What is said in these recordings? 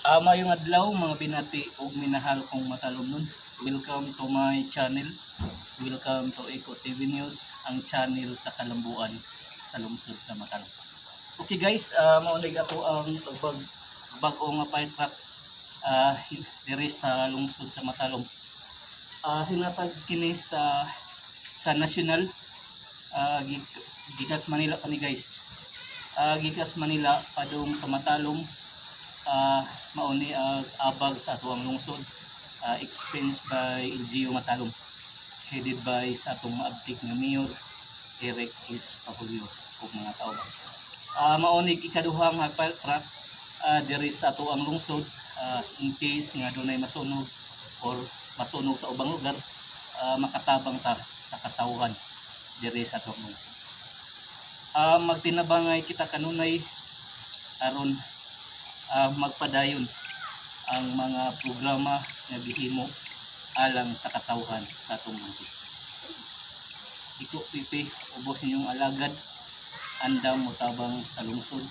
Maayong adlaw, mga binati ug minahal kong Matalomnon. Welcome to my channel. Welcome to Eco TV News, ang channel sa kalambuan sa lungsod sa Matalom. Okay guys, mao ni ato ang bag-o nga fire truck diri sa lungsod sa Matalom. Hinatag kini sa national gikas Manila pa ni, guys. Gikas Manila padung sa Matalom, mao ni ang abag sa atuang lungsod, expense by LGU Matalom, headed by sa atong maabtik nga mayor Eric S. Pahulyo ug mga kauban. Mao ni ikaduhang fire truck diri sa atuang lungsod, in case nga dunay masunog or masunog sa ubang lugar, makatabang ta sa katawhan diri sa atong lungsod. Magtinabangay kita kanunay aron magpadayon ang mga programa nga gihimo alang sa katawhan sa atong lungsod. Iko pipi ubos ninyong alagad, andam motabang sa lungsod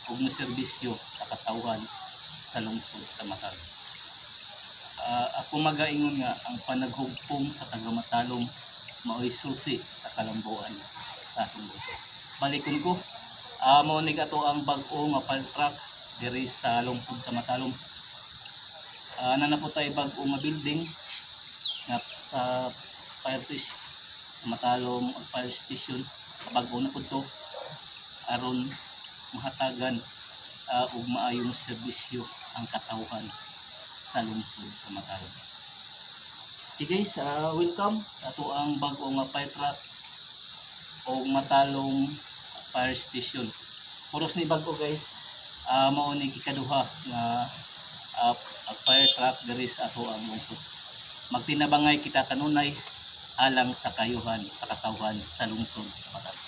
ug serbisyo sa katawhan sa lungsod sa Matalom. Ako magaingon nga ang panaghugpong sa taga-Matalom maoy susi sa kalambuan sa atong lungsod. Balikon ko, mao ni ato ang bag-o nga fire truck diri sa lungsod sa Matalom. Naa na pod tay bag-o nga building nga sa fire station, Matalom Fire Station. Bag-o na pud to aron mahatagan og maayong serbisyo ang katawhan sa lungsod sa Matalom. Okay guys, welcome sa ato ang bag-o nga fire truck o Matalom Fire Station. Puros ni bag-o, guys. Mao ni ikaduha nga fire truck diri sa ato ang lungsod. Magtinabangay kita kanunay alang sa kayuhan sa katawhan sa lungsod sa Matalom.